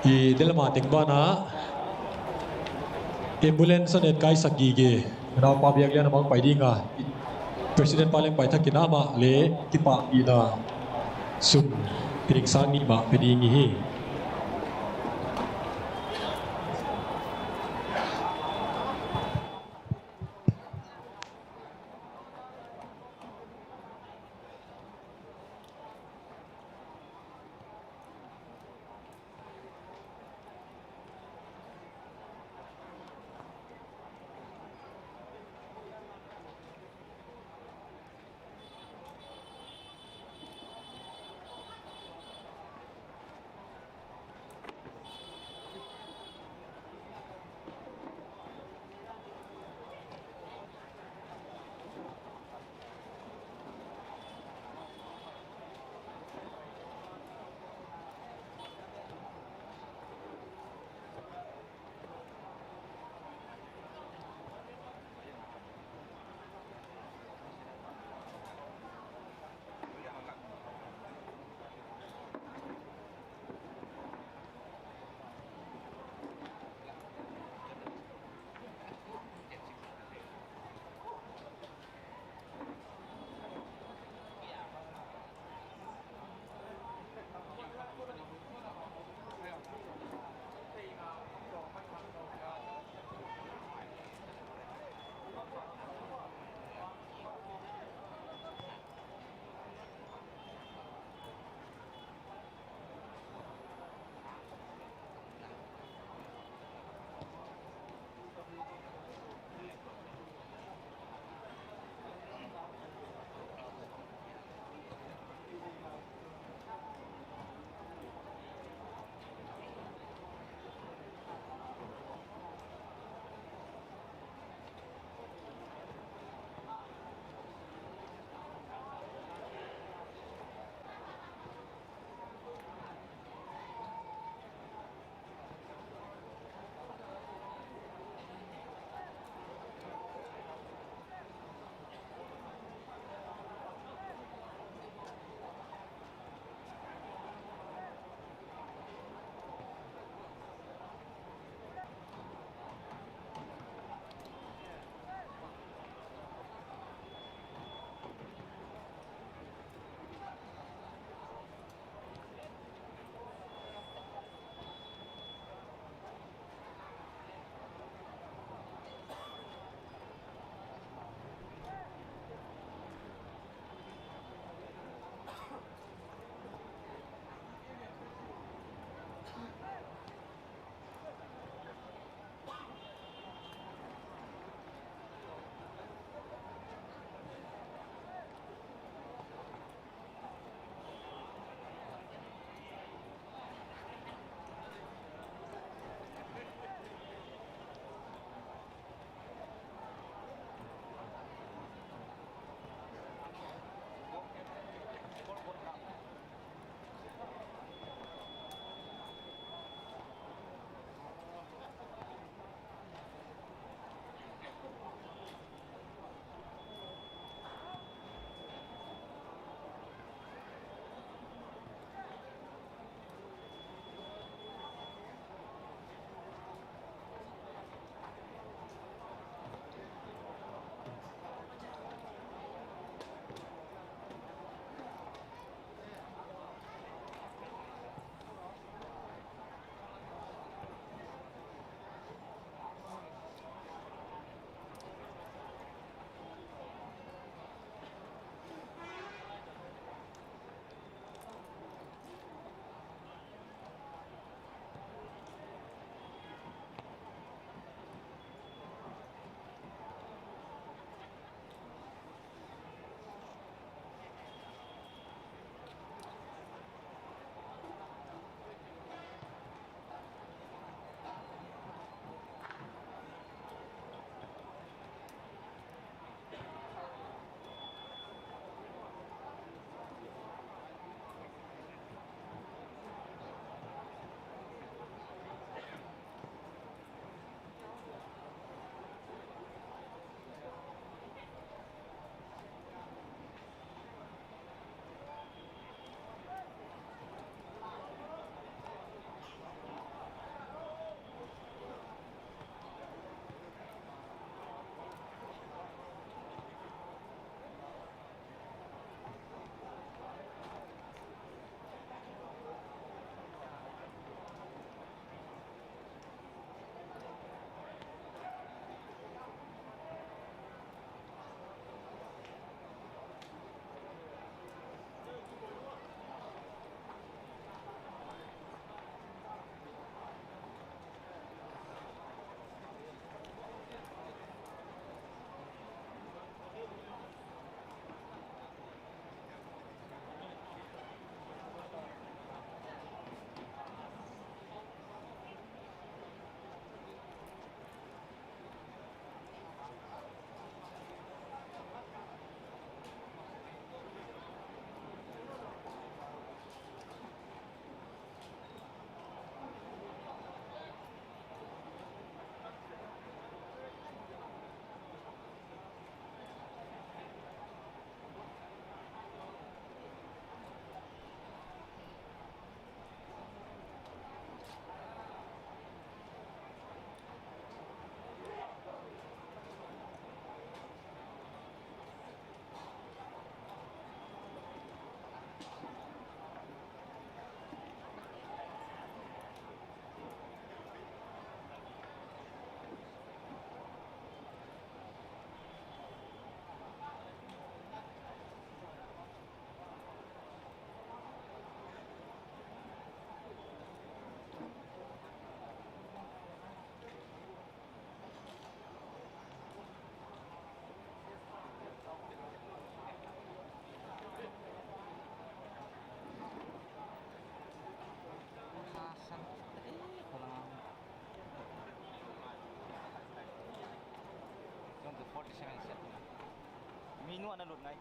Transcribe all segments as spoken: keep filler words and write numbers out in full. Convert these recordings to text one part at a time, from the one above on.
I Delama teng banah ambulance a netkaisak gige Naupa Biak Lian amah hong pai ding a, President pa leng pai thakin amah le kipahpihna sum peng sang nih mah pe ding hi. Nuan a lut ngai.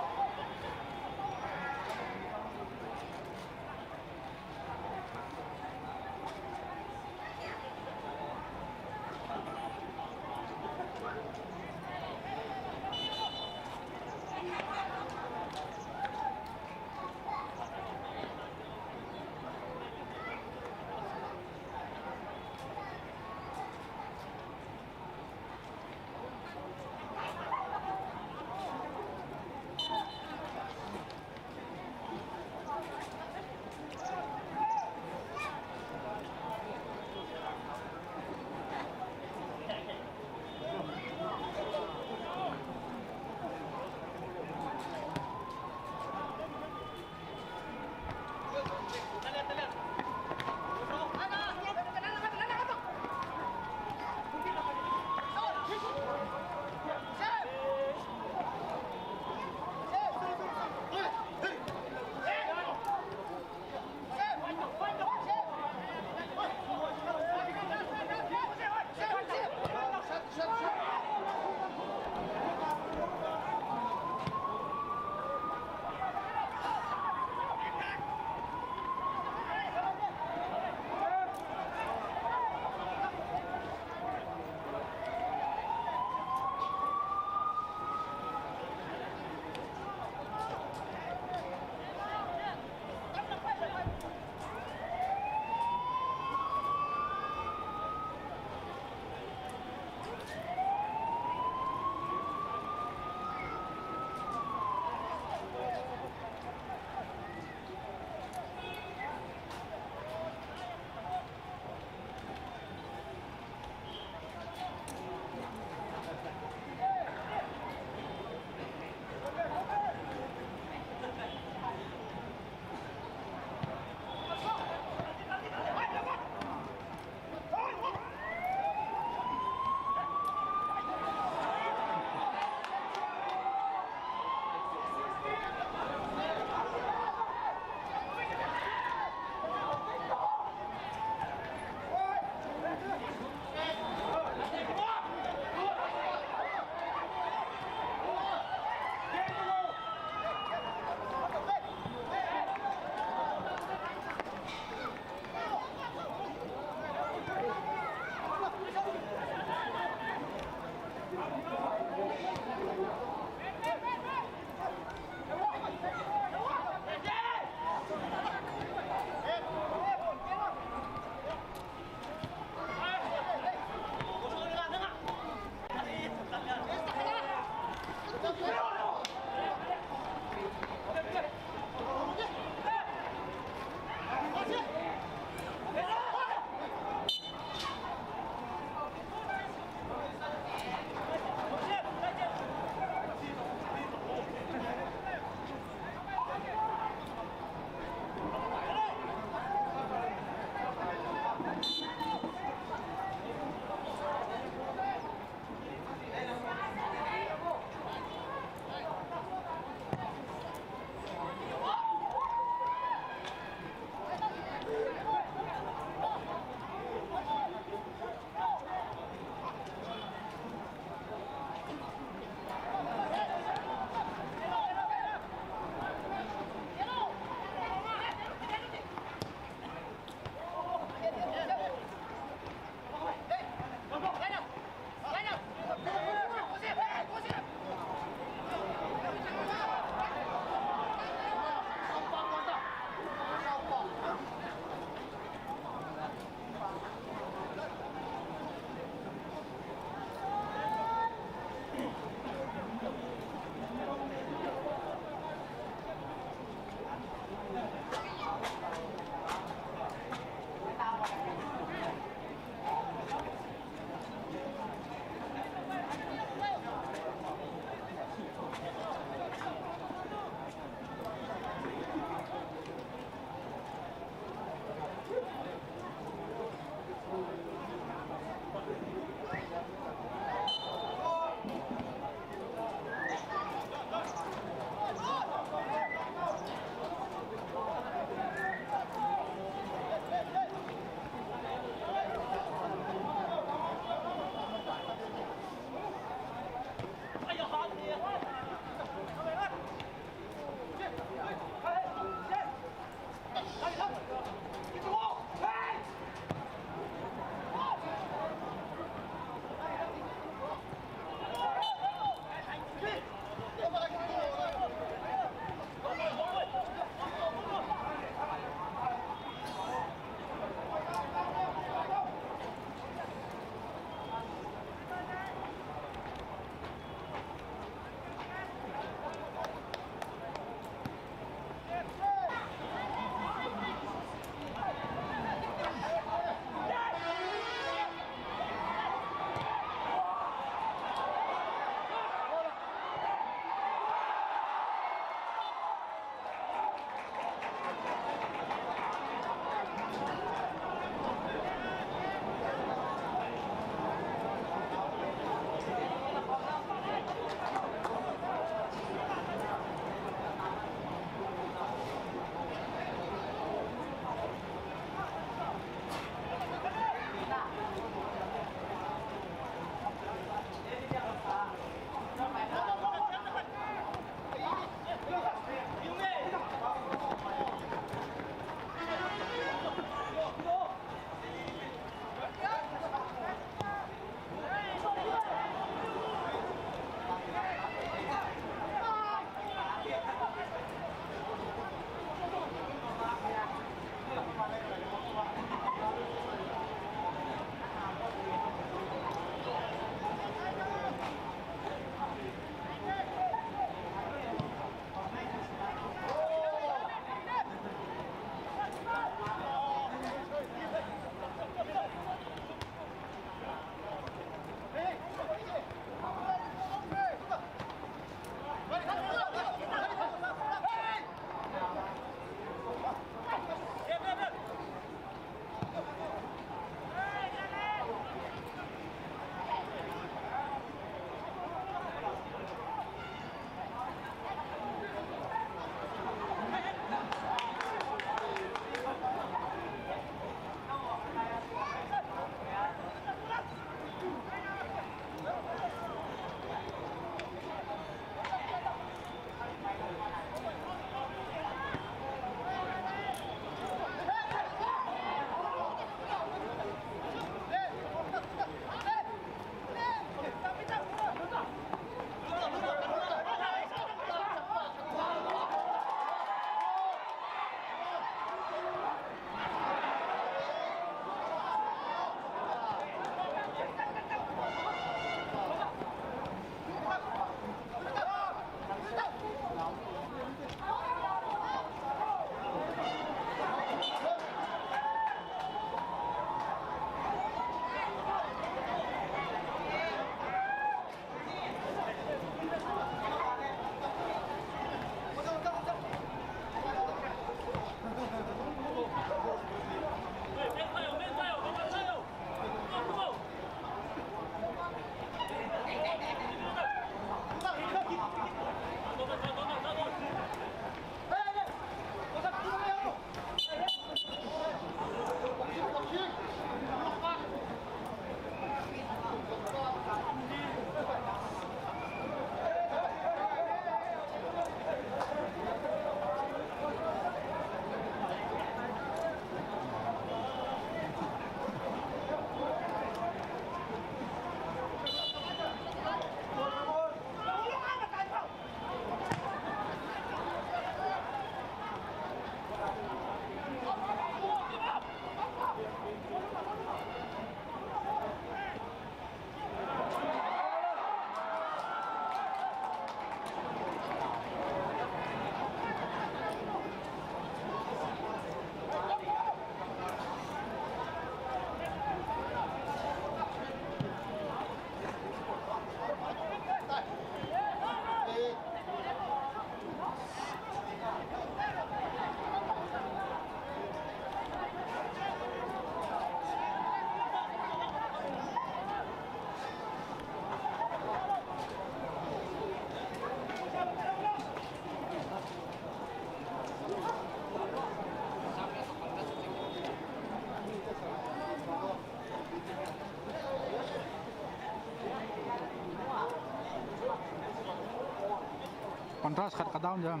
Contrast khat ka down jam.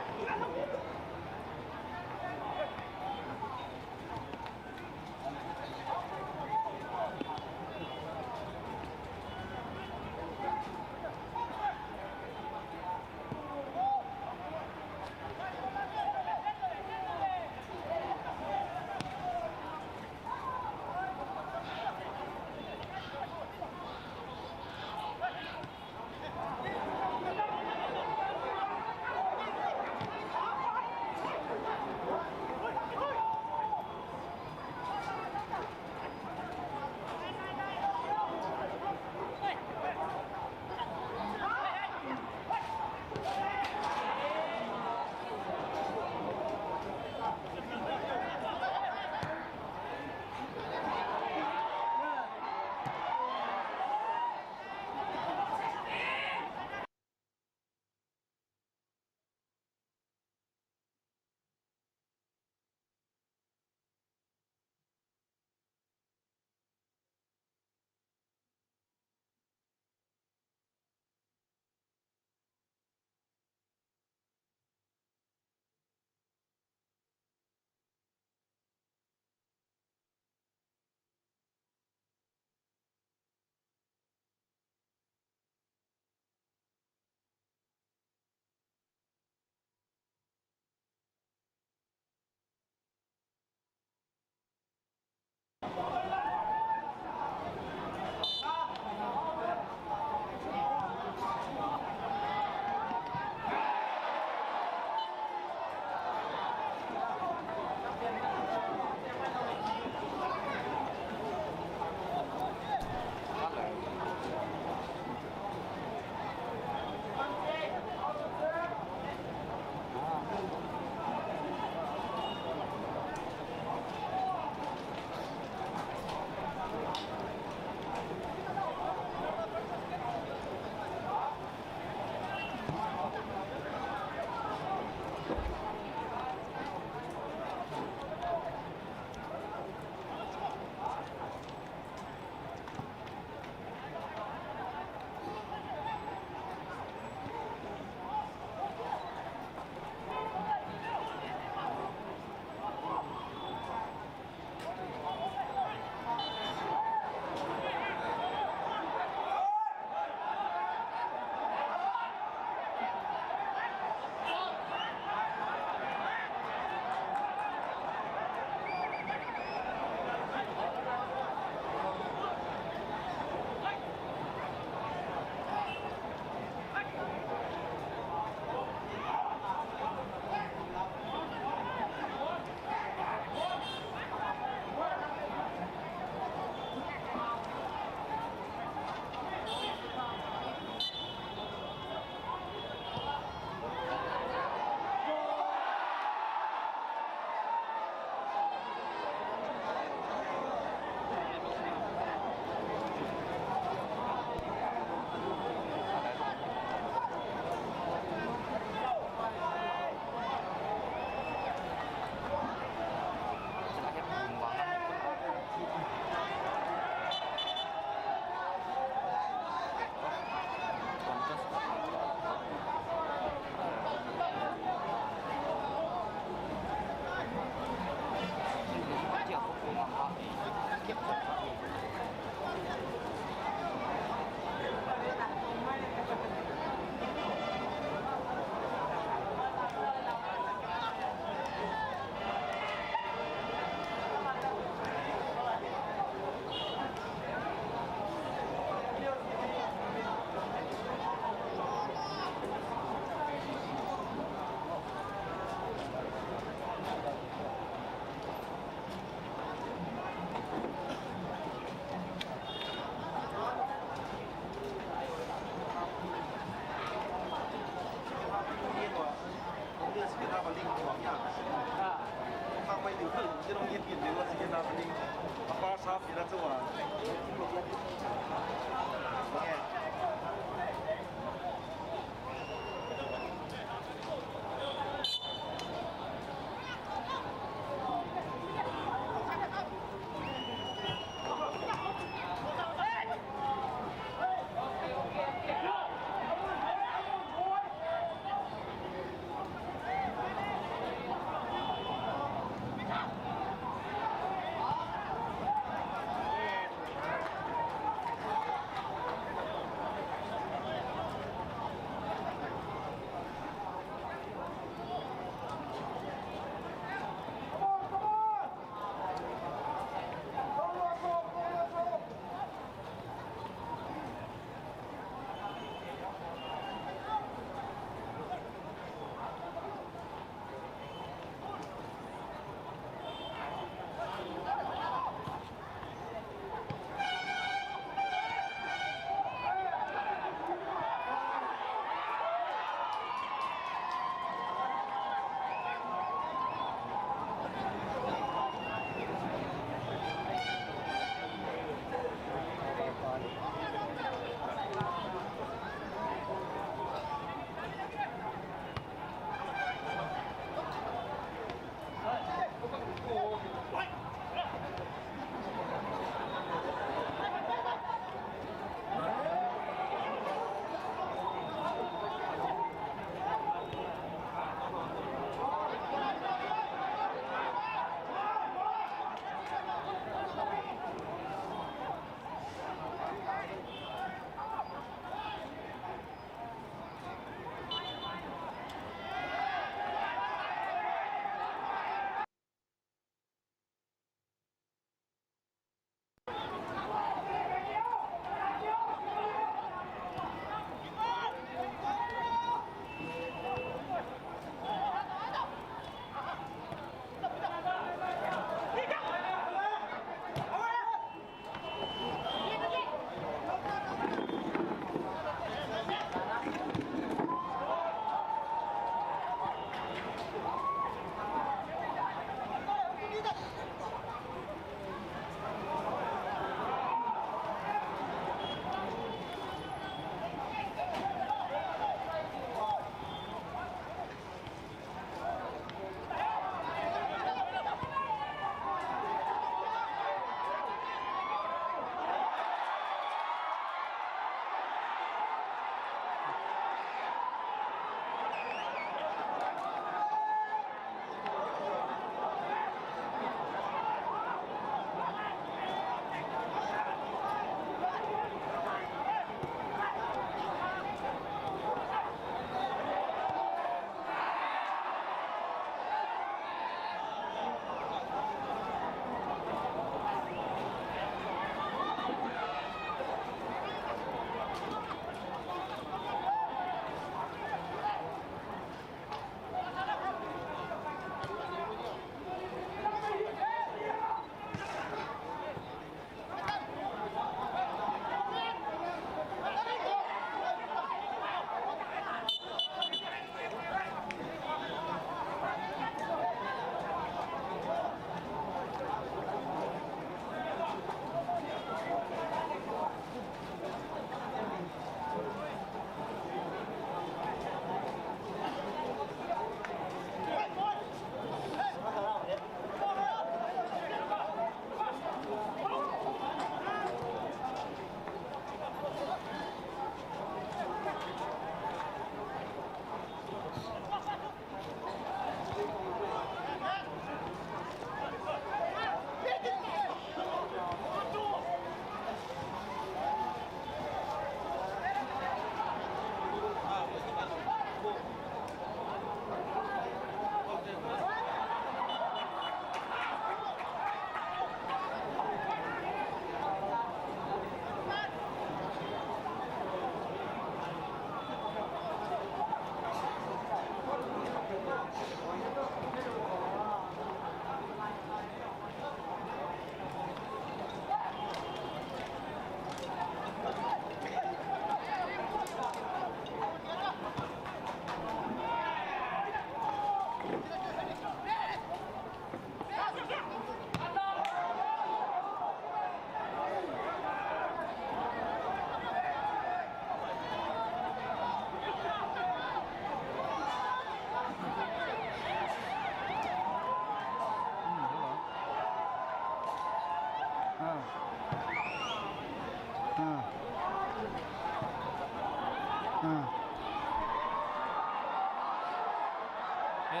Eh,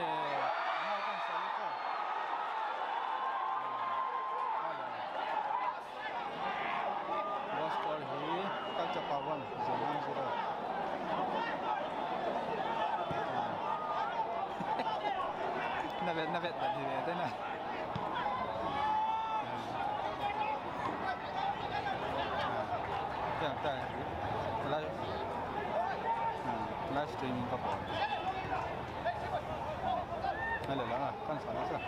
no, kan sa ito. Last call hi, Kachapa one, Zomang zero. Na vet, na vet, na vet, na vet. Live, live streaming ka po. Nalala nga, kan sana sa.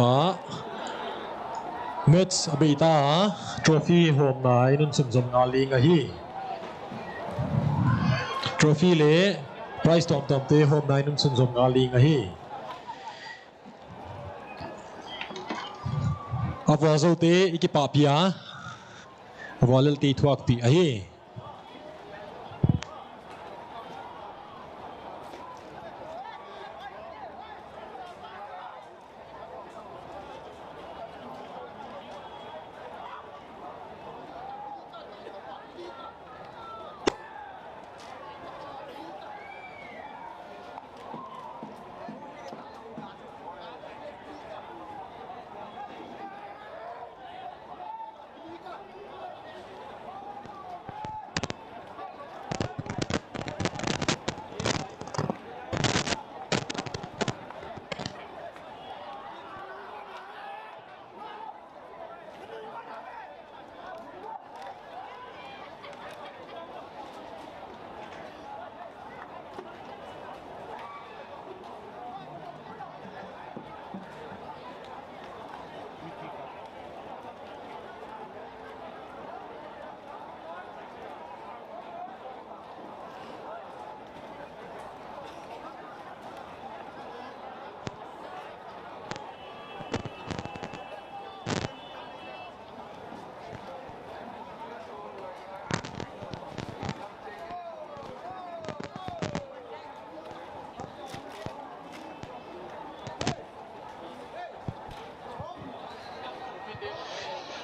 Ah, match a bei ta a, trophy hawmna in hun sunzom ngal ding ahi. Trophy le prize tuamtuamte hawmna in hun sunzom ngal ding ahi. A vua zote i kipahpih a, a vua lelte i thuakpih ahi.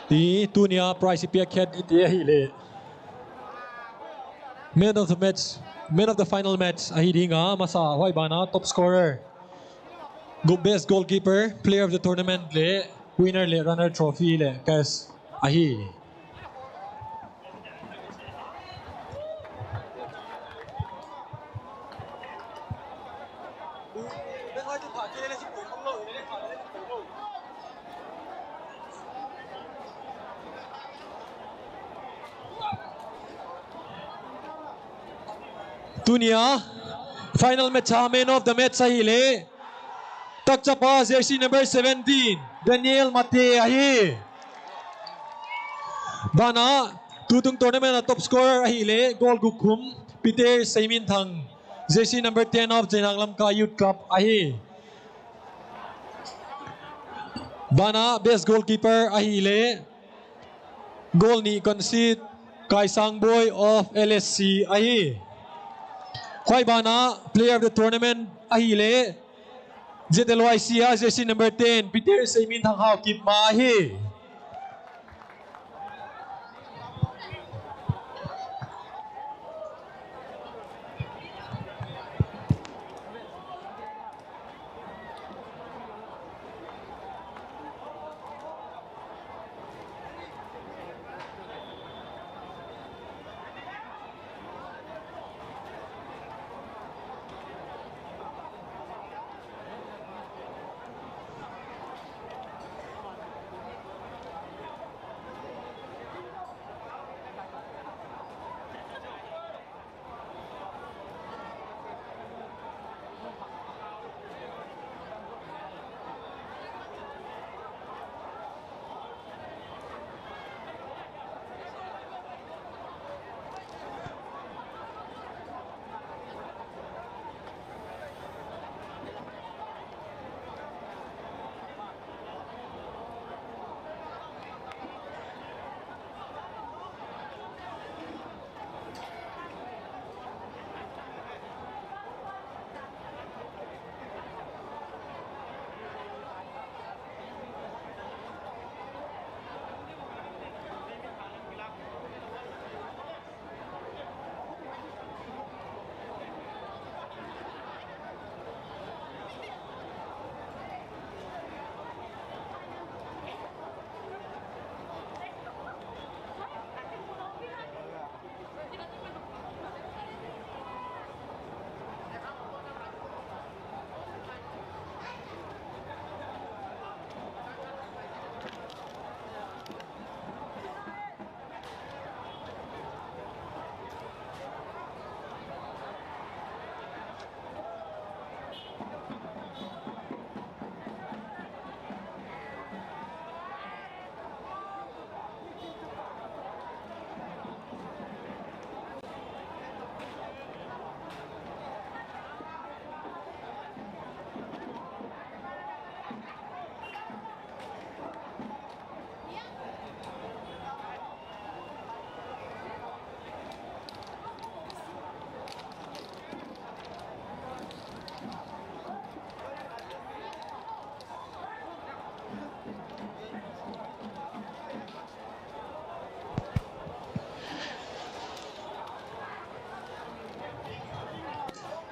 I tunia prize i piakkhiat dingte ahileh man of the match, man of the final match ahi ding a, masa huai bana top scorer, go-, best goalkeeper, player of the tournament le winner le runner trophy le cash ahi. Tunia final match a man of the match ahileh takchapa jersey number seventeen, Daniel Mate ahi. Banah tutung tournament a top scorer ahileh goal guk khum Peter Seiminthang, jersey number ten of Zainak Lamka Youth Club ahi. Banah best goalkeeper ahileh goal nih concede Kaisang Boy of L S C ahi. Huai banah player of the tournament ahileh Z L Y C a jersey number ten, Peter Seiminthang Haokip mah ahi.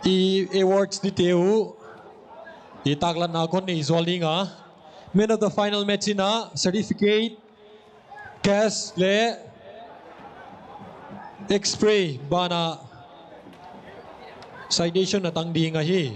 I awards dite uh i taklatna kon nei zual ding a, man of the final match in a certificate, cash le X-Spray banah citation a tang ding ahi.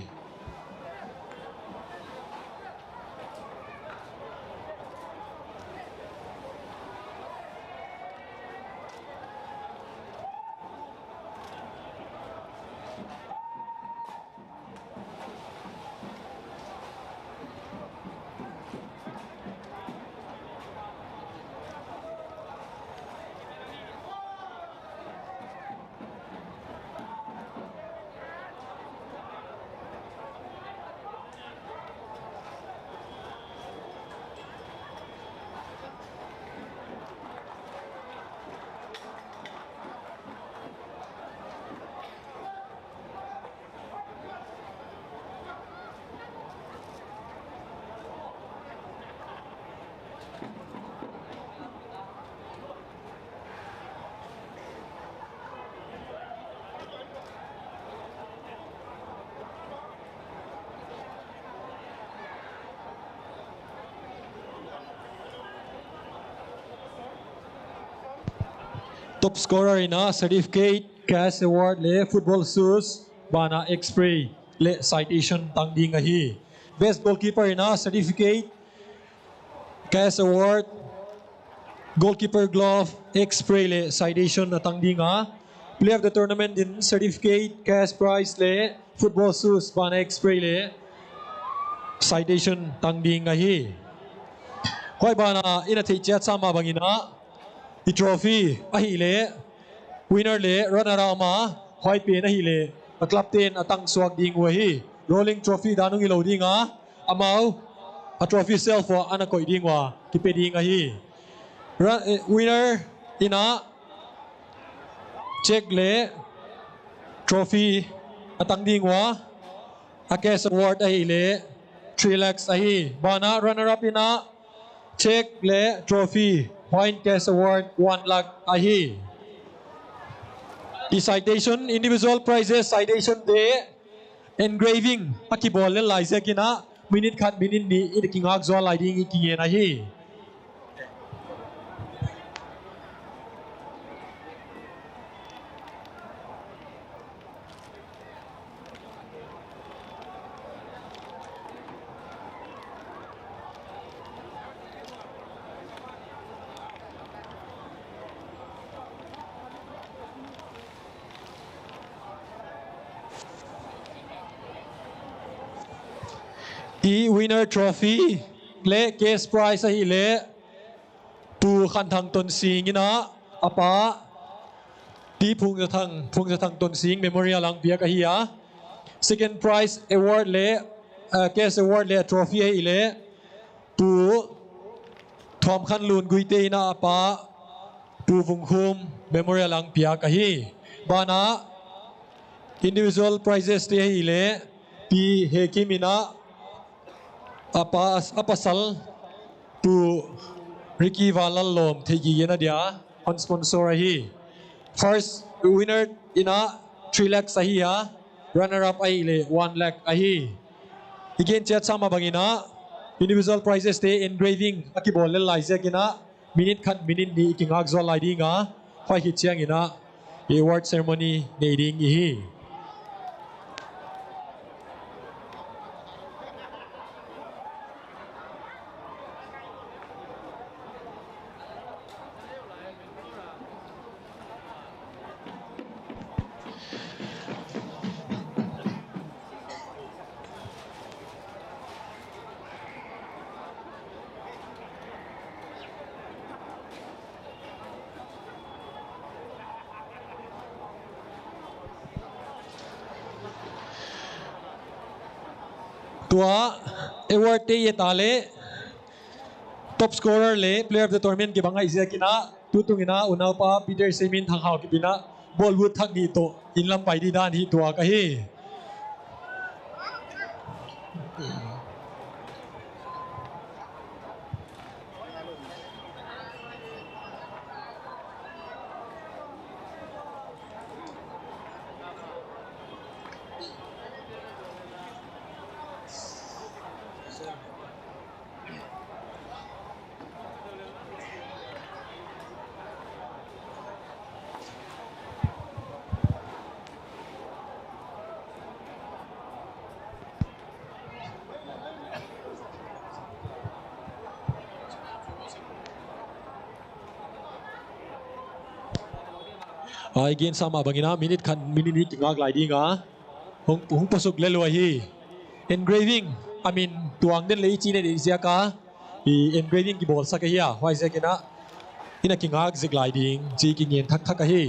Top scorer in a certificate, cash award le football shoes banah X-Spray le citation tang ding ahi. Best goalkeeper in a certificate, cash award, goalkeeper glove, X-Spray le citation a tang ding a, player of the tournament in certificate, cash prize le football shoes banah X-Spray le citation tang ding ahi. Huai banah i na theih ciat sa mah bangin a, i trophy ahih leh winner le runner up a, huai pen ahih leh a club ten a tang suak ding uh ahi. Rolling trophy dan hong hi lo ding a, amau a trophy shelf uah a na koih ding uh a, kipia ding ahi. Run-, eh, winner in a cheque le trophy a tang ding uh a, a cash award ahih leh three lakhs ahi. Banah runner up in a cheque le trophy, huai in cash award one lakh ahi. I citation, individual prizes citation te engraving a kibawl lel lai ziakin a, minute khat minute nih i kingak zual lai ding i kingen ahi. I winner trophy le cash prize ahih leh Pu Khan Thang Tonsing in a, a pa Pi Phung Za Thang, Phung Za Thang Tonsing Memorial ah piak ahi a. Second prize award le, uh, cash award le trophy ahih leh Pu Thuam Khan Lun Guite in a, a pa Pu Vung Khum Memorial ah piak ahi. Banah individual prizes te ahih leh Pi He Kim in a, a pa, a pasal Pu Ricky Van Lal Lawm Theihgige in a dia hon sponsor ahi. First winner in a three lakhs ahi a, runner up ahih leh one lakh ahi. I gen ciat sa mah bangin a, individual prizes te engraving a kibawl lel lai ziakin a, minute khat minute nih i kingak zual lai ding a, huai khit ciangin a, i award ceremony nei ding i hi. Tua award te i et a leh top scorer le player of the tournament kibang ahih ziakin a, tutung in a unaupa Peter Semin Thang Hau Kip in a bawlbut thak nih tawh inn lam pai ding dan hi tuak ahi. A, i gensa mah bangin a minit khat minit nih kingak lai ding a, hong, hong puasuk lel uh ahi. Engraving a min tuang den le i cih na deih ziak a, i engraving kibawlsak ahi a, huai ziakin a, i na kingak zik lai ding ci kingen thakthak ahi.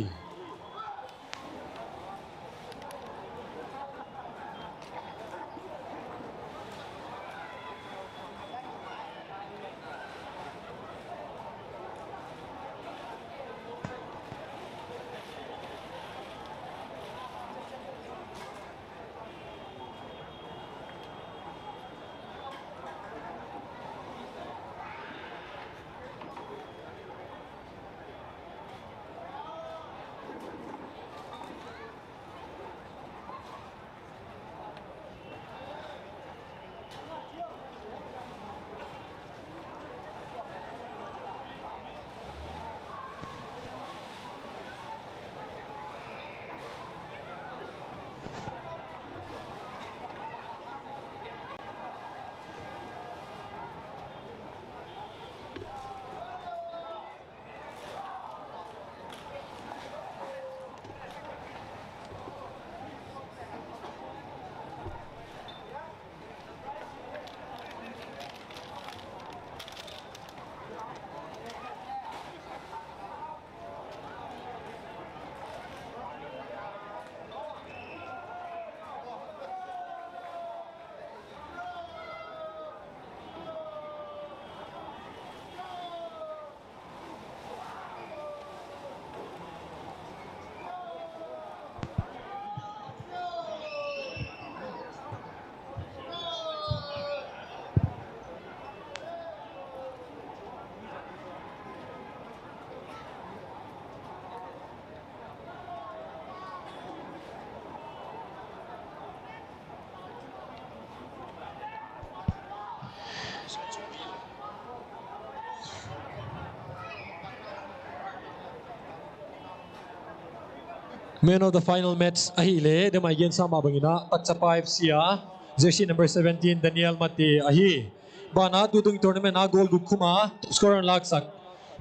Man of the final match ahih leh, dema i gensa mah bangin a, Takchapa F C a jersey number seventeen, Daniel Mate ahi. Banah tutung tournament a goal guk khum a top scorer laksak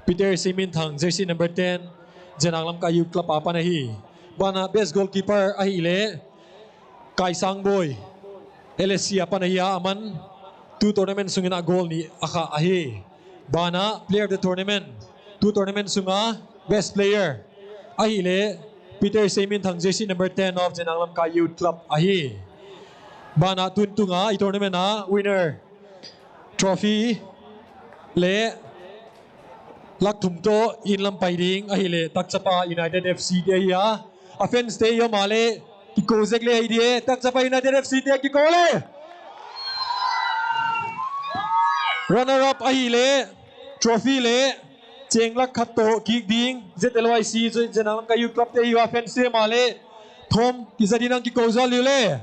Peter Seiminthang, jersey number ten, Zenang Lamka Youth Club a pan ahi. Banah best goalkeeper ahih leh Kai Sang Bawi, L S C a pan ahi a, aman tu tournament sungin a goal nih a khah ahi. Banah player of the tournament, tu tournament sunga best player ahih leh Peter Seiminthang, jersey number ten of Zenang Lamka Youth Club ahi. Banah tuntunga i tournament a winner trophy le lak thum tawh inn lam pai ding ahih leh Takchapa United F C te ahi a, a fans te i om a leh kiko zek le ahi di e, Takchapa United F C te kiko le. Runner up ahih leh trophy le ceng lak khat tawh kik ding Z L Y C, Zenang Lamka Youth Club te ahi a, fans te om a leh thawm kiza ding, nang kiko zual liu le.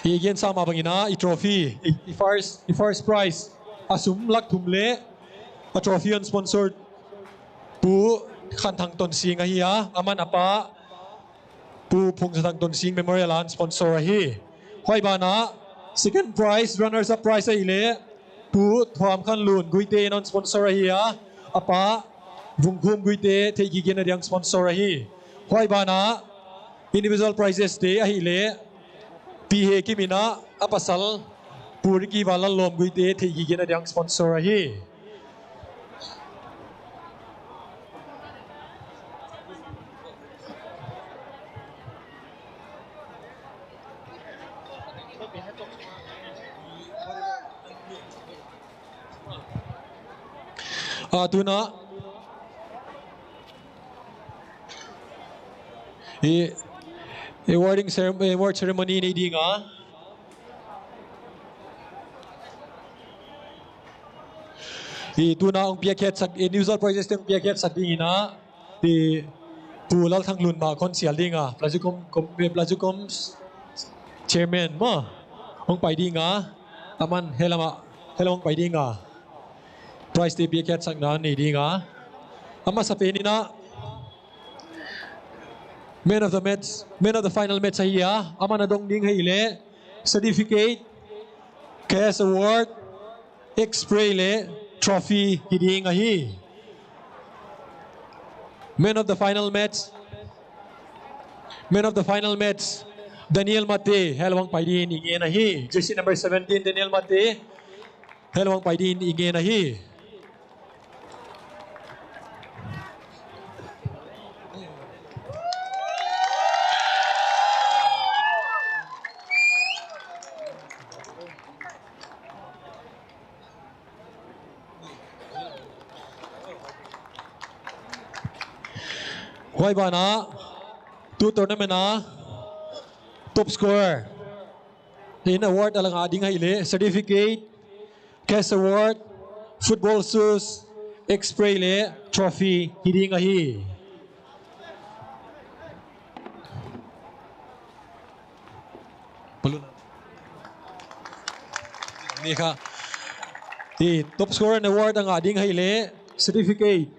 I gensa mah bangin a, i trophy, i, i first, i first prize a sum lak thum le a trophy hong sponsor Pu Khan Thang Tonsing ahi a, aman a pa Pu Phung Za Thang Tonsing Memorial a hong sponsor ahi. Huai banah second prize, runners up prize ahih leh Pu Thuam Khan Lun Guite in hong sponsor ahi a, a pa Vung Khum Guite theihgigena ding sponsor ahi. Huai banah individual prizes te ahih leh Pi He Kim in a, a pasal Pu Ricky Van Lal Lawm Guite theihgigena ding sponsor ahi. A, tuna i, i awarding cere-, award ceremony nei ding a, i tuna hong piakkhiatsak, i individual prizes te hong piakkhiatsak dingin a, i Pu Lal Thang Lun mah kong sial ding a, Plazicom, com-, Plazicom chairman maw, hong pai ding a, aman heh lamah, heh lamah hong pai ding a, prize te piakkhiatsakna nei ding a, a masa pen in a man of the match, man of the final match ahi a, aman a dong ding ahih leh certificate, cash award, X-ray le trophy hi ding ahi. Man of the final match. Man of the final match, Daniel Mate, hell wang pai dingin i ngen ahi. Jersey number seventeen, Daniel Mate, hell wang pai dingin i ngen ahi. Huai banah tu tournament ah top scorer in award a la ngah ding ahih leh certificate, cash award, football shoes, X-Spray le trophy hi ding ahi. Ni kha. I top scorer in award a ngah ding ahih leh certificate,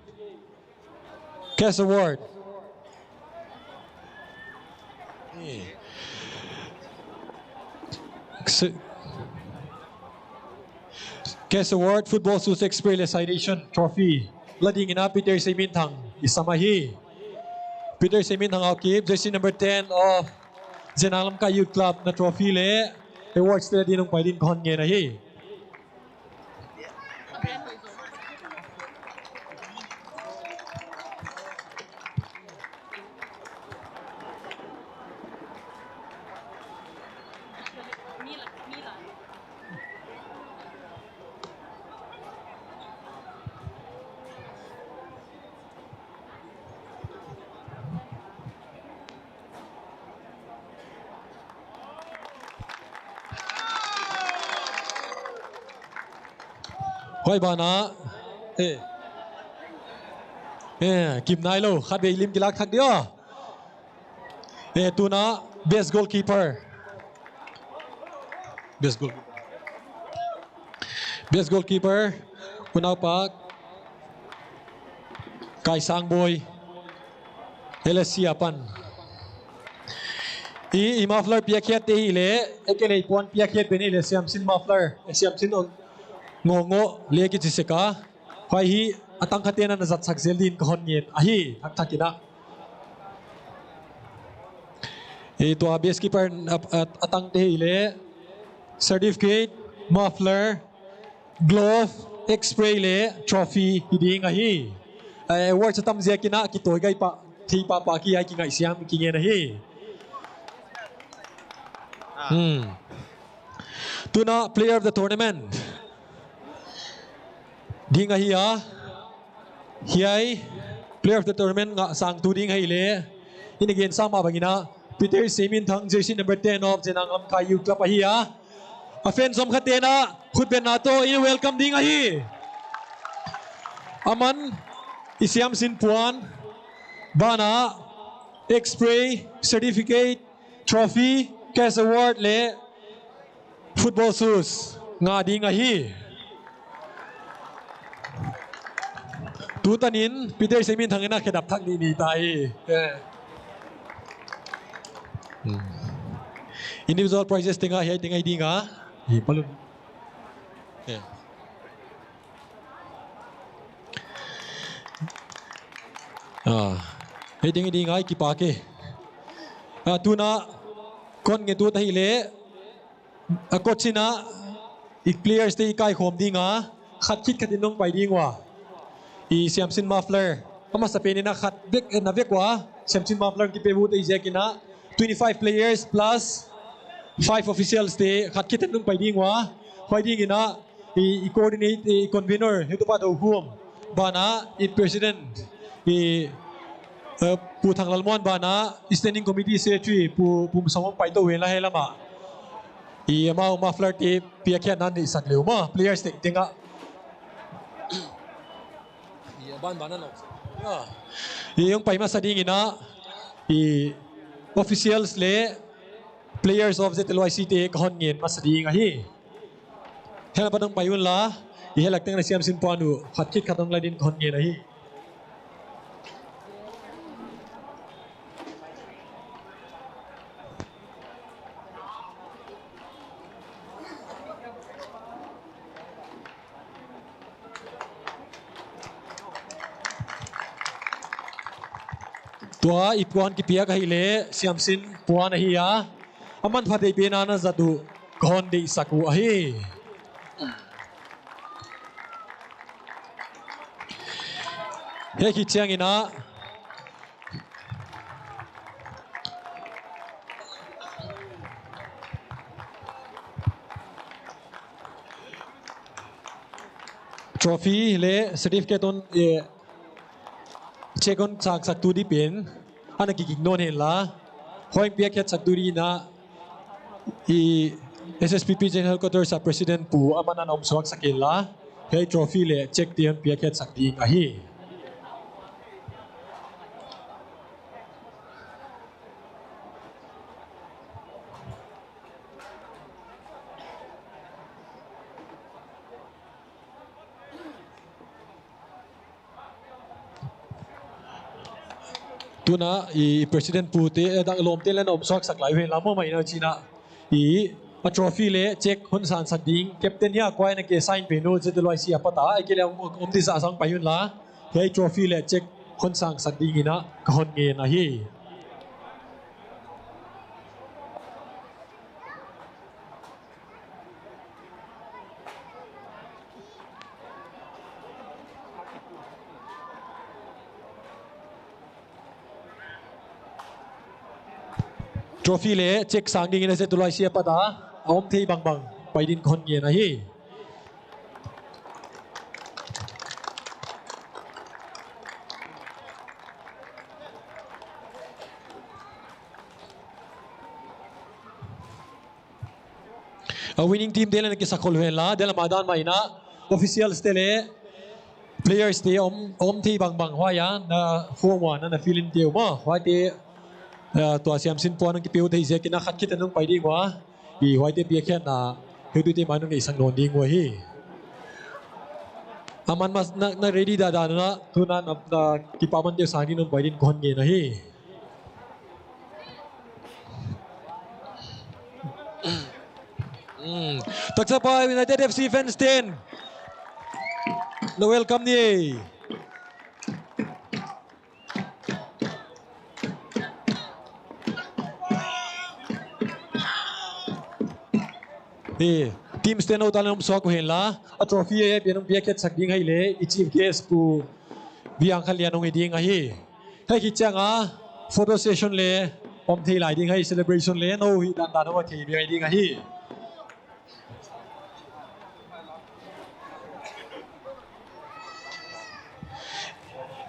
cash award. Cash award, football shoes, X-Spray le citation trophy la dingin ah Peter Seiminthang i sam ahi. Peter Seiminthang au kip, jersey number ten of Zenang Lamka Youth Club na trophy le awards te la dingin hong pai dingin ka hon ngen ahi. Huai banah, eh, eh, kim nai lo, khat vei lim kilak thak dia. Eh, tuna best goalkeeper. Best goal. Best goalkeeper, unaupa Kai Sang Bawi, L S C a pan. I, i muffler piakkhiat te hi leh, e ke lei puan piakkhiat pen hi leh, Siamsin muffler, Siamsin on ngo ngo le kici sek a. Huai hi a tang khat te na zatsak zel dingin ka hon ngen ahi, thakthak in ah. I tua best keeper a, a, a tang te hi leh certificate, muffler, glove, X-Spray le trophy hi ding ahi. Eh, award sa tam ziak in ah kitawi gai pah, thei pahpah ki ai kingaihsiam kingen ahi. Hmm. Tuna player of the tournament ding ahi a, hiai player of the tournament ngah sangtu ding ahih leh, i na gensa mah bangin ah Peter Seiminthang, jersey number ten of Zenang Lamka Youth Club ahi a, a fan zom khat ten ah khutbetna tawh in welcome ding ahi. Aman i Siamsin puan banah X-Spray, certificate, trophy, cash award le football shoes ngah ding ahi. Tutanin Peter Seiminthang in ah khedap thak nih ni ta hi. Eh. Hmm. Individual prizes tengah hiai teng ahi ding a. Hi palun. Eh. Ah. Hiai teng ahi ding a, i kipak e. Ah, tuna kon nge tu ta hi leh. A coach in ah i players te i kaikhawm ding a, khat khit khat in hong pai ding ua. I Siamsin muffler a masa pen in ah khat bek na vek ua, Siamsin muffler kipia bu te i ziak in ah twenty five players plus five officials te khat khit in hong pai ding ua. Huai ding in ah i, i coordinate, i convener, heutupa do hum banah i president, i, eh, Pu Thang Lal Muan banah i standing committee secretary Pu, Pu Msawm hong pai to ven la he lamah. I amau muffler te piakkhiatna neihsak leu maw, players tengteng ah. I a banban a nawk. I hong pai masa ding in ah i officials le players of Z L Y C te ka hon ngen masa ding ahi. Hell a pat hong pai un la, i hell a teng na Siamsin puan uh khat khit khat hong la dingin ka hon ngen ahi. Tua i puan kipiak ahih leh Siamsin puan ahi a, a manpha thei pen a na zat uh ka hon deihsak uh ahi. Hei khit ciangin ah trophy le certificate hon, eh, cheque hon sangsaktu ding pen a na kikik nawn hen la, huai piakkhiatsaktu ding in ah i S S P P General Headquarters a President Pu aman a na omsuaksak hen la, hiai trophy le cheque te hon piakkhiatsak ding ahi. Tuna i President Pu te, eh, dak lawmte le na omsuaksak lai uh hen la, mahmah in ah cih in ah i a trophy le cheque hon sangsak ding, captain hi a, kua in ah ke sign pen uh, Z L Y C a pat a, ahih kei leh om, om ding zah sang pai un la, hiai trophy le cheque hon sangsak ding in ah ka hon ngen ahi. Trophy le cheque sang ding in ah Z L Y C a pat a, a om thei bangbang pai ding in ka hon ngen ahi. A winning team te le na kisak khol uh hen la, deih lam a dan mah in ah officials te le players te om, om thei bangbang huai a na form ua na, na fill in te uh maw, huaite, ah, tua Siamsin puan hong kipia uh thei ziakin ah khat khit in hong pai ding ua, i huaite piakkhiatna heutute mah in hong neihsak nawn ding uh ahi. Aman mah na, na ready dahdah un ah, tuna na, na kipahman te uh sang ding in hong pai ding in ka hon ngen ahi. Mm. Taksa pa United F C fans ten na welcome ni. Eh, teams te no talent omsuak uh hen la, a trophy a pen hong piakkhiatsak ding ahih leh i chief guest Pu Viang Khan Lian hong hi ding ahi. Hiai khit ciang a photo session le om thei lai ding ahi, celebration le no hih dandan hong thei mai ding ahi.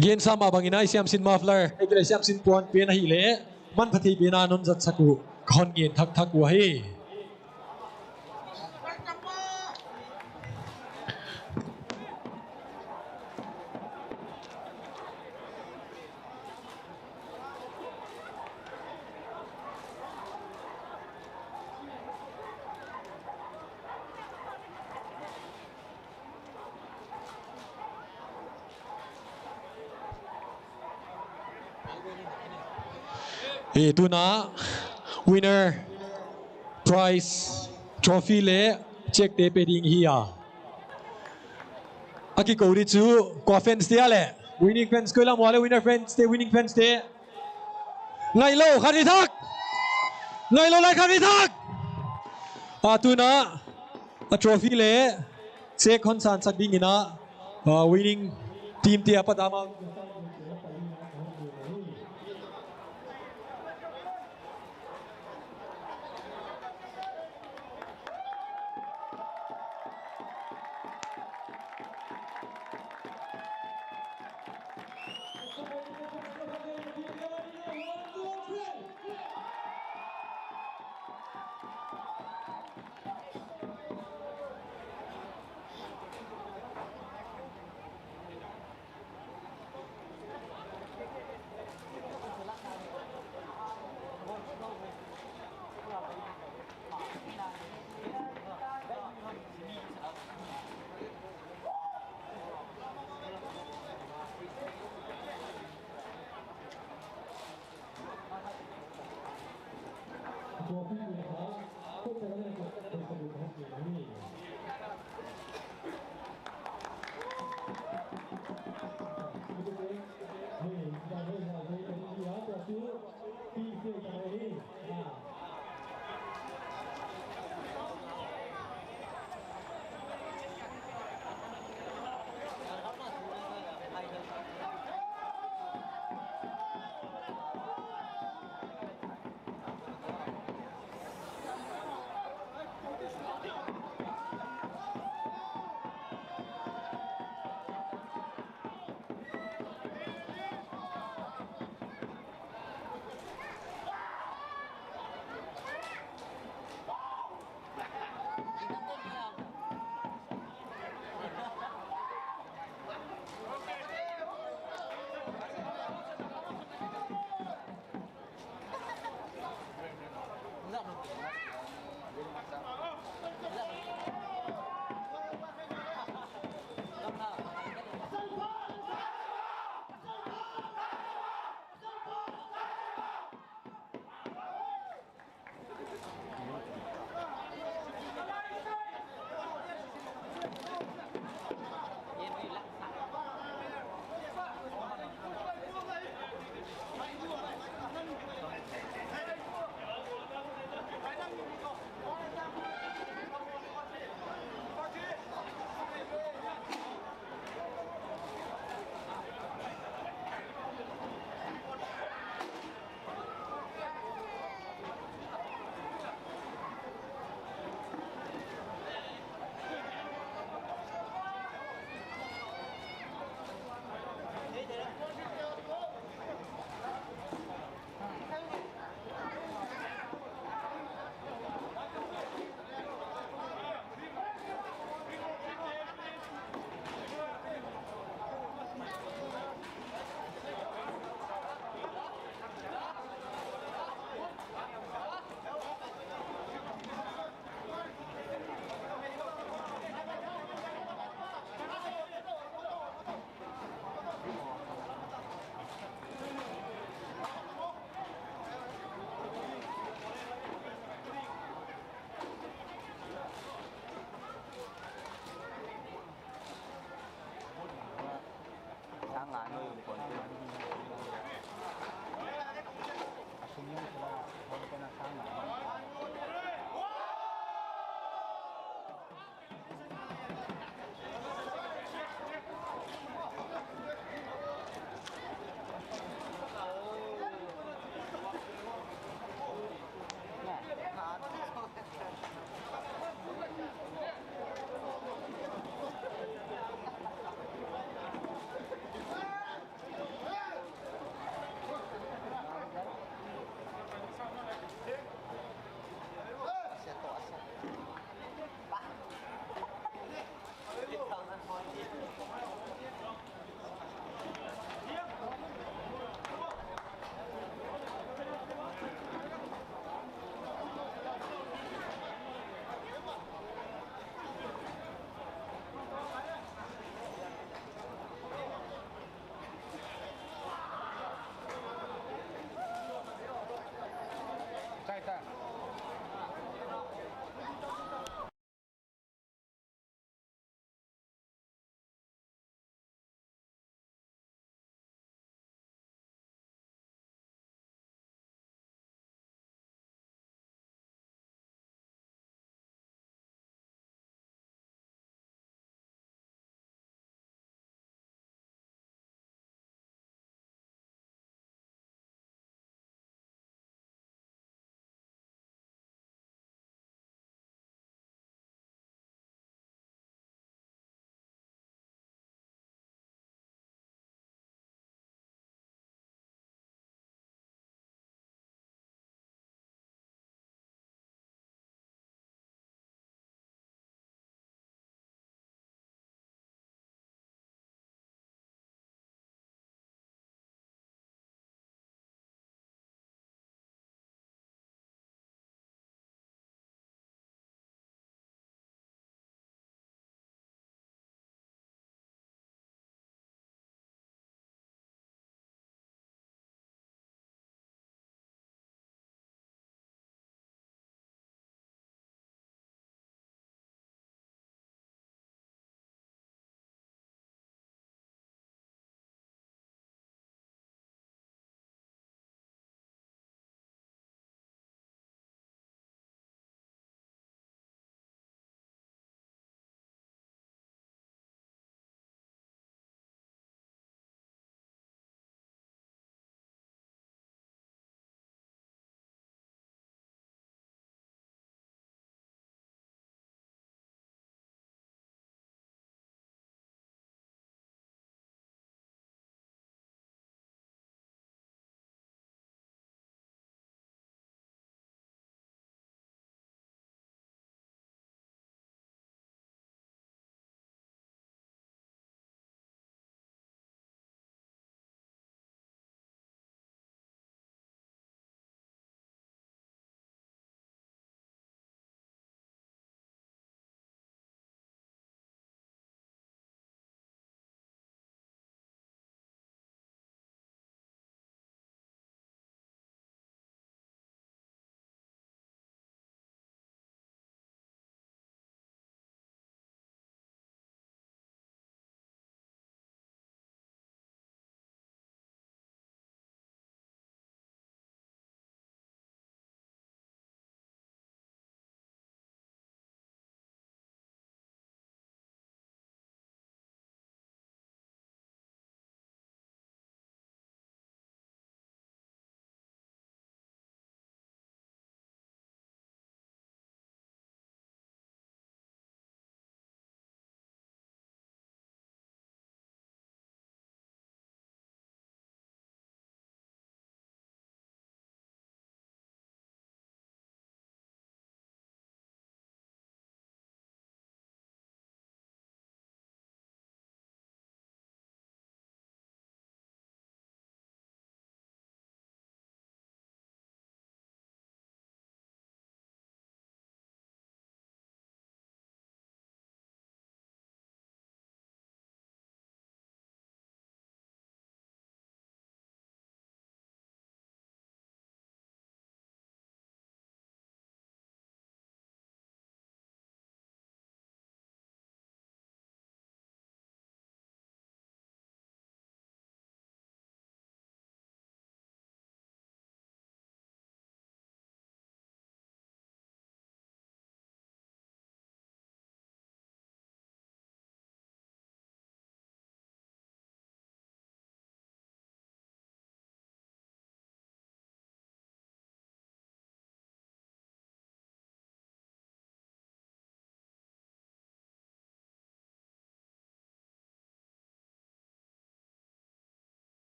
Gensa mah bangin ah i Siamsin muffler, ahih kei leh Siamsin puan pen ahih leh manpha thei pen a non zatsak uh ka hon ngen thakthak uh ahi. Eh, tuna winner prize trophy le cheque te pe ding hi a, a kiko ding chu kua fans te a le, winning fans koi lam ua le, winner fans te, winning fans te. Ngaih lo khat hi thak. Ngaih lo lai khat hi thak. A, tuna a trophy le cheque hon sangsak ding in ah, a, winning team te a pat a amau